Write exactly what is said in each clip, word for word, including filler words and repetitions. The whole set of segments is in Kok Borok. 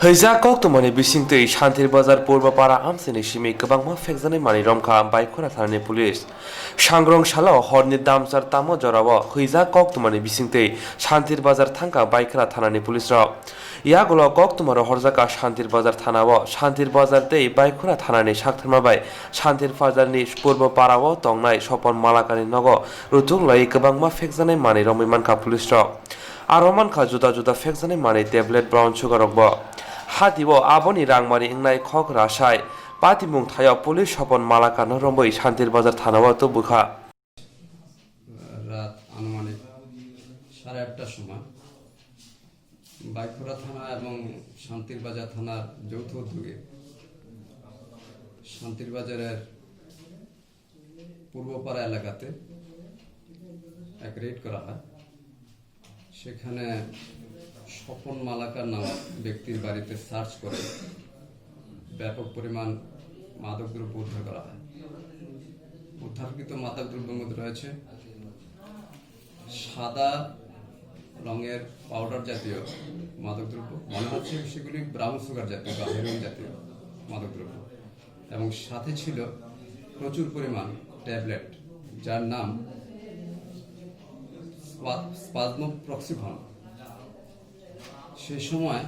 Hwijak koktwmani bisingtwi Shantir Bazar Purba Para amchaini simi kwbangma phekjaknai manwi romkha Baikhura thanani police. Sangrong salo horni damchar tamo jorao hwijak koktwmani bisingtwi Shantir Bazar thangkha Baikhura thanani police rok. Yagulo koktwma rohorjakha Shantir Bazar thanao. Shantir Bazar tei Baikhura thanani saktharma bai Shantir Bazarni Purba Parao tongnai Sopon Malakani nogo rutuk lai kwbangma phekjaknai manwi romwi mankha police rok. Aro mankha juda juda phekjaknai manwi tablet, brown sugar rokbo. Hatio aboni rangmani wngnai khok rasai. Patimung thaio police Sopon Malakano romwi Shantir Bazar thanao tubukha. রাত আনুমানিক সাড়ে আটটার সময় বাইখোরা থানা এবং শান্তির বাজার থানার যৌথ উদ্যোগে শান্তির বাজারের পূর্বপাড়া এলাকাতে এক রেড করা হয়। সেখানে স্বপন মালাকার নামক ব্যক্তির বাড়িতে সার্চ করে ব্যাপক পরিমাণ মাদকদ্রব্য উদ্ধার করা হয়। উদ্ধারকৃত মাদকদ্রব্যের মধ্যে রয়েছে সাদা রঙের পাউডার জাতীয় মাদকদ্রব্য, মনে হচ্ছে সেগুলি ব্রাউন সুগার জাতীয় বা হেরোইন জাতীয় মাদকদ্রব্য, এবং সাথে ছিল প্রচুর পরিমাণ ট্যাবলেট, যার নাম স্পা-, স্পাজমোপ্রক্সিফন। সেই সময়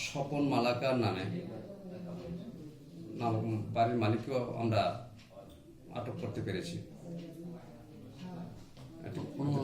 স্বপন মালাকার নামে নাম-, বাড়ির মালিককেও আমরা আটক করতে পেরেছি। এটি কোনো